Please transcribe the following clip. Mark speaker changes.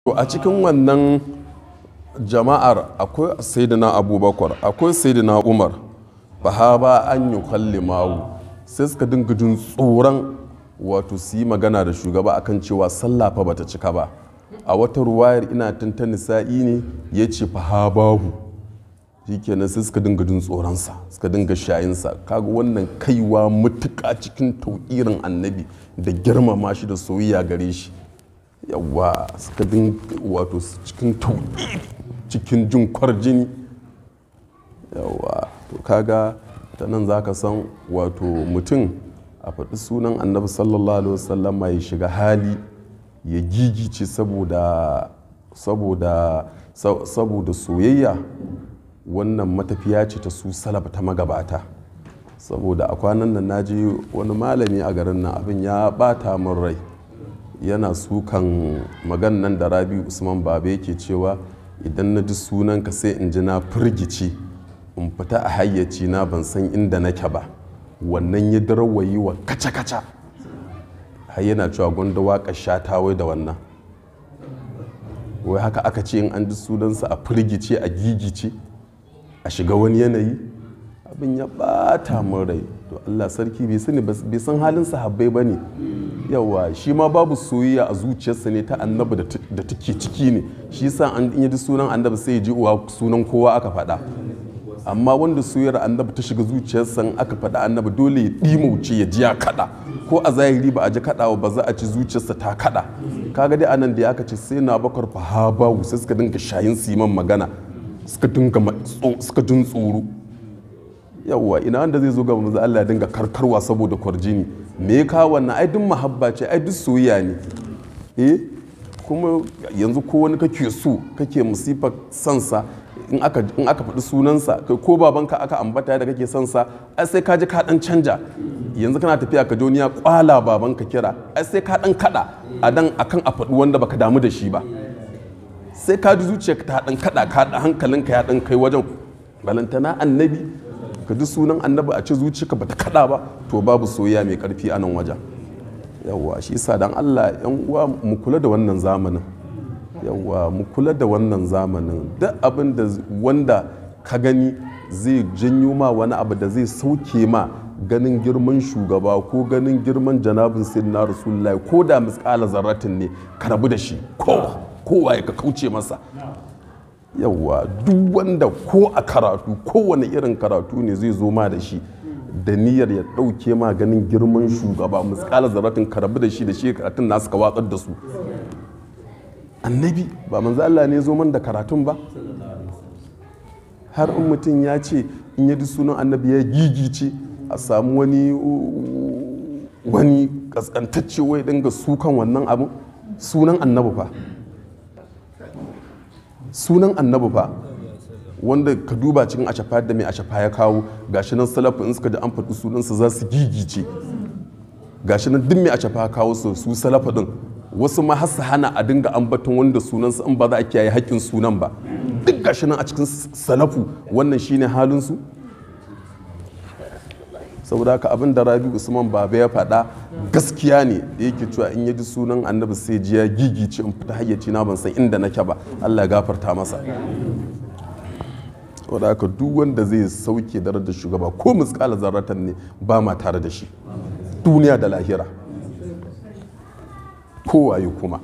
Speaker 1: To a cikin wannan jama'ar akwai Sayyidina Abubakar, akwai Sayyidina Umar. Fahaba an yi kallimawu, sai suka dinga jin tsoron wato su yi magana da shugaba akan cewa sallah fa bata cika ba. A wata ruwayar ina tanta Nisa'i ne ya ce fahabahu. Shikenan sai suka dinga jin tsoronsa, suka dinga shayinsa. Kaga wannan kaiwa matuƙa cikin tauƙirin annabi da girmama shi da soyayya gare shi. Yawwa, suka dinga wato cikin tauƙiri, cikin jin kwarjini. Yawwa, to kaga ta nan za ka san wato mutum a faɗi sunan annabi sallallahu alaihi wasallama ya shiga hali ya gigice saboda soyayya. Wannan matafiya ce ta su salaf ta magabata. Saboda a kwanan nan naji wani malami a garin nan abin ya bata min rai, yana sukan maganan da Rabi Usman Baba yake cewa idan na ji sunanka sai in ji na firgici, in fita a hayyaci na ban san inda nake ba. Wannan ya darawayi wa kaca-kaca, har yana cewa gwanda waƙar shata wai da wannan. Wai haka aka ce in an ji sunansa a firgice, a gigice, a shiga wani yanayi. Abin ya bata min rai. To Allah sarki, bai sani bai san halin sahabbai ba ne. Yawa, shi ma babu soyayya a zuciyarsa ne ta annabi da take ciki ne. Shi yasa an in ya ji sunan annabi sai ya ji uwa sunan kowa aka faɗa. Amma wanda soyayyar annabi ta shiga zuciyarsa, in aka faɗa annabi dole ya ɗimauce, ya ji ya kaɗa. Ko a zahiri ba a ji kaɗawa ba, za a ci zuciyarsa ta kaɗa. Kaga dai anan da aka ce sai na Bakar fahabawu, sai suka dinga shayin siman magana, suka dinga suka jin tsoro. Yawwa, ina wanda zai zo ga manzo Allah ya dinga karkarwa saboda kwarjini? Me ya kawo wannan? Ai duk mahabba ce, ai duk soyayya ne. Eh, kuma yanzu ko wani kake so, kake musifar sansa, in aka faɗi sunansa, kai ko babanka aka ambata da kake son sa, ai sai ka ji ka dan canja. Yanzu kana tafiya ka ji ya kwala babanka kira, ai sai ka dan kada a dan akan a faɗi wanda baka damu da shi ba. Sai ka ji zuciyarka ta dan kada, ka hankalinka ya dan kai wajen. Balantana annabi, ka ji sunan annabi a ce zuciyarka bata kada ba, to babu soyayya mai karfi a nan wajen. Yawwa, shi yasa dan Allah yan uwa mu kula da wannan zamanin. Yawwa, mu kula da wannan zamanin. Duk abin da wanda ka gani zai janyo ma wani abu da zai sauke ma ganin girman shugaba ko ganin girman janabin Sayyidina Rasulullahi, ko da misƙala zarratin ne, ka rabu da shi, ko kowa ya ka kauce masa. Yawwa, duk wanda ko a karatu, kowane irin karatu ne zai zo ma da shi da niyyar ya ɗauke ma ganin girman shugaba misƙala zarratin, ka rabu da shi, da shi karatun nasu ka watsar da su. Annabi ba manzo Allah ne zo man da karatun ba? Har in mutum ya ce in ya ji sunan annabi ya gigice, a samu wani kaskantacce wai dinga sukan wannan abin. Sunan annabi fa, sunan annabi fa, wanda ka duba cikin Ashafa da mai Ashafa ya kawo, gashi nan salafu in suka ji an faɗi sunansa za su gigice. Gashi nan duk mai Ashafa kawo su, su salafa din wasu ma har su hana a dinga ambaton wanda sunansa in ba za a kiyaye haƙƙin sunan ba. Duk gashi nan a cikin salafu wannan shine halin su. Saboda haka abin da Rabi Usman Baba ya faɗa gaskiya ne, da yake cewa in ya ji sunan annabi sai ji ya gigice, in fita hayyaci na ban san inda nake ba. Allah ya gafarta masa. Saboda haka duk wanda zai sauke darajar shugaba ko misƙala zarratan ne, ba ma tare da shi duniya da lahira, kowaye kuma.